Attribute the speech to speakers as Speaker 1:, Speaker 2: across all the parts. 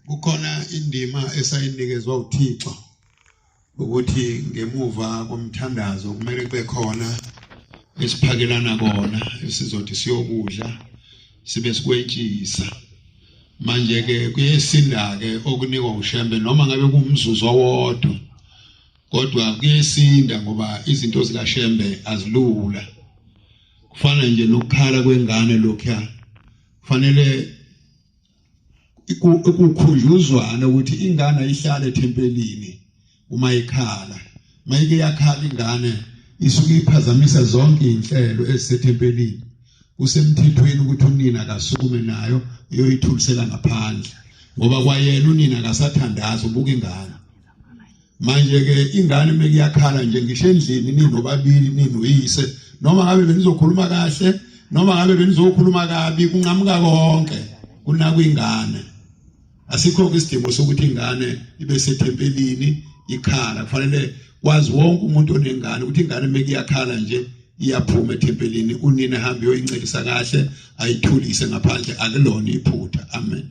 Speaker 1: Kukhona indima esayinikezwa uThixo ukuthi ngemuva komthandazo kumele kube khona esiphakelana kona esizothi siyokudla sibe sikwetshisa. Manje ke kuyesinda ke okunikwa uShembe noma ngabe kuwumzuzu owodwa, kodwa kuyesinda ngoba izinto zikaShembe azilula. Kufana nje nokukhala kwengane lokhuya, kufanele kukhunjuzwana ukuthi ingane ayihlale ethempelini uma ikhala. Mayike yakhala ingane isuke iphazamisa zonke izinhlelo ezisethempelini. Kusemthethweni ukuthi unina akasukume nayo iyoyithulisela ngaphandle, ngoba kwayena unina akasathandazi, ubuka ingane. Manje ke ingane mekuyakhala nje ngisho endlini ninobabili ninoyise, noma ngabe benizokhuluma kahle noma ngabe benizokhuluma kabi, kunqamuka konke kunakwa ingane. Asikho ke isidingo sokuthi ingane ibe sethempelini ikhala. Kufanele kwazi wonke umuntu onengane ukuthi ingane mekuyakhala nje iyaphuma ethempelini, unina ahambe uyoyincelisa kahle ayithulise ngaphandle. Akulona iphutha. Amen.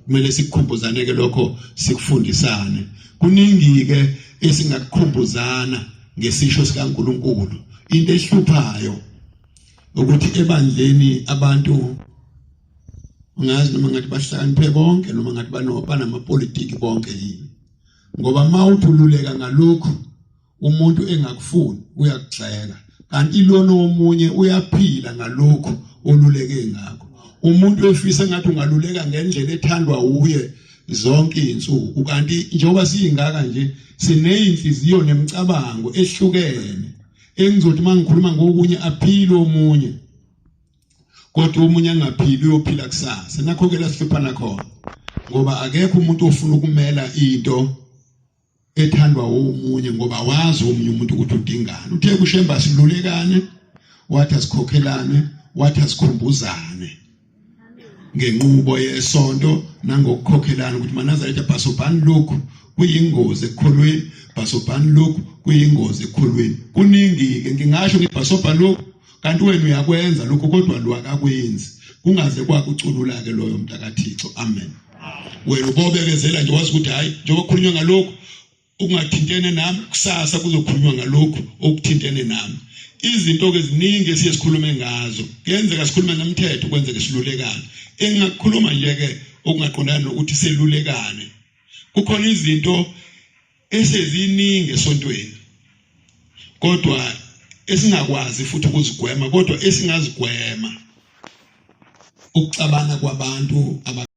Speaker 1: Kumele sikukhumbuzane ke lokho, sikufundisane. Kuningi ke esingakukhumbuzana ngesisho sikaNkuluNkulu. Into ehluphayo ukuthi ebandleni abantu ungazi noma ngathi bahlakaniphe bonke noma ngathi banamapolitiki bonke yini, ngoba uma uthi ululeka ngalokhu umuntu engakufuni uyakugxeka, kanti lona omunye uyaphila ngalokhu oluleke ngakho. Umuntu efisa ngathi ungaluleka ngendlela ethandwa uye zonke izinsuku, kanti njengoba siyingaka nje sineyinhliziyo nemicabango ehlukene, engizothi mangikhuluma ngokunye aphile omunye, kodwa omunye angaphili, uyophila kusasa. Nakho ke la sihluphana khona, ngoba akekho umuntu ofuna ukumela into ethandwa omunye, ngoba wazi omunye umuntu ukuthi udingani. Uthe kuShemba silulekane, wathi asikhokhelane, wathi asikhumbuzane ngenqubo yesonto nangokukhokhelana ukuthi maNazaretha bhasobhani lokhu kuyingozi ekukholweni, bhasobhani lokhu kuyingozi ekukholweni. Kuningi-ke ngingasho ngibhasobha lokhu, kanti wena uyakwenza lokhu kodwa lo akakwenzi. Kungaze kwakuculula-ke loyo mntakaThixo. Amen. Wena ubobekezela nje, wazi ukuthi hhayi, njengoba kukhulunywa ngalokhu okungathintene nami, kusasa kuzokhulunywa ngalokhu okuthintene nami. Izinto-ke ziningi esiye sikhulume ngazo, kuyenzeka sikhulume ngemthetho, kwenzeke silulekane. Engingakukhuluma nje-ke okungaqondani nokuthi selulekane, kukhona izinto eseziningi esontweni kodwa esingakwazi futhi ukuzigwema, kodwa esingazigwema ukuxabana kwabantu.